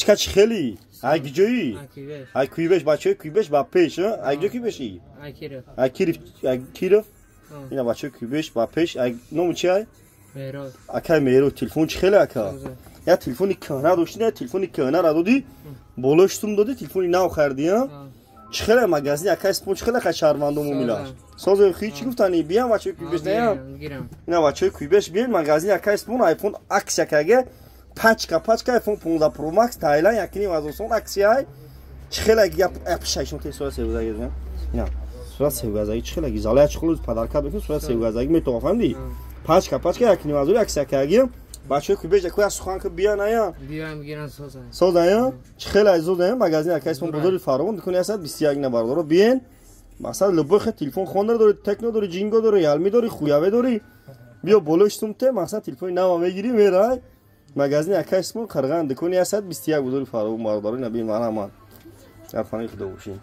Чика чи хели? Ай киҷоӣ? Ай Куйбеш, бачаҳои Куйбеш ба пеш, ай киҷо Куйбеши? Ай Киров, ай Киров. Ина бачаҳои Куйбеш ба пеш. Ай ному чи ай? Акай Меҳрод, телефон чи хеле, ака? Я телефони кӯҳна доштӣ, я телефони кӯҳнаро додӣ, болош сум додӣ, телефони нав хардӣ, а? Чӣ хеле магазин акай Спон, чӣ хеле хай шаҳрвандо муомилаш? Созе хи чӣ гуфтани? Биям бачаҳои Куйбеш, наям? Ина бачаҳои Куйбеш биен магазин акай Спон, айфон аксия каге, пачка пачка iPhone 15 Pro Max Тайланд 1,5 ҳазор сом аксия. Чӣ хеле гап апшайшон те сурат севгазаги. Ина сурат севгазаги чӣ хеле гизалая чӣ хеле подарка бикун, сурат севгазаги метова, фаҳмидӣ? Пачка пачка 1,5 ҳазор аксия каги. Бачаҳои Куйбеш яко сухан ки бия ная? Биям, гиран, соза. Созая? Чӣ хеле зозая магазин акай Спон, бозори Фаровон, дукони 121 на бародаро биен. Мақсад любой хе телефон хонда дори, Техно дори, Ҷинго дори, Ялми дори, Хуяве дори. Биё болош сумте, мақсад телефони нава мегирӣ, мерай. Магазини акай Спон, Қирған, дукони 121, бозори Фаровон, бародаро, ина биен, марҳамат. Дар паноҳи Худо бошед.